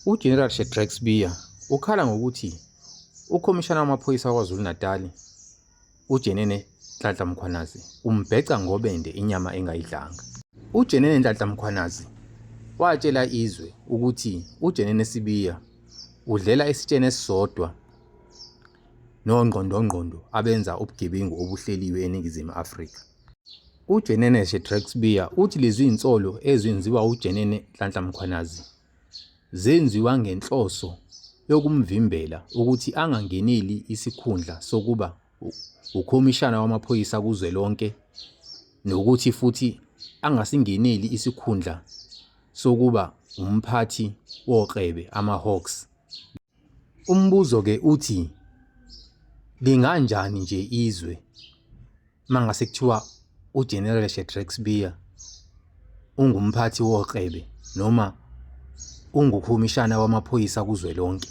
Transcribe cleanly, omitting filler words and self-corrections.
UGeneral Shadrack Sibiya ukhala ngokuthi uKhomishana wamaPhoyisa waKwaZulu-Natali, uJenene Nhlanhla Mkhwanazi, umbheca ngobende inyama engayidlanga. UJenene Nhlanhla Mkhwanazi watshela izwe ukuthi uJenene Sibiya udlela esitsheni esisodwa nongqondongqondo abenza ubugebengu obuhleliwe eNingizimu Afrika. UJenene Shadrack Sibiya uthi lezi zinsolo ezenziwa uJenene Nhlanhla Mkhwanazi zenziwa ngenhloso yokumvimbela ukuthi angangeneli isikhundla sokuba ukhomishana wamaphoyisa kuzwelonke nokuthi futhi angasingeneli isikhundla sokuba umphathi woKlebe ama-Hawks. Umbuzo-ke uthi linganjani nje izwe mangase kuthiwa uGeneral Shadrack Sibiya ungumphathi woKlebe noma ungukhomishana wamaphoyisa kuzwelonke?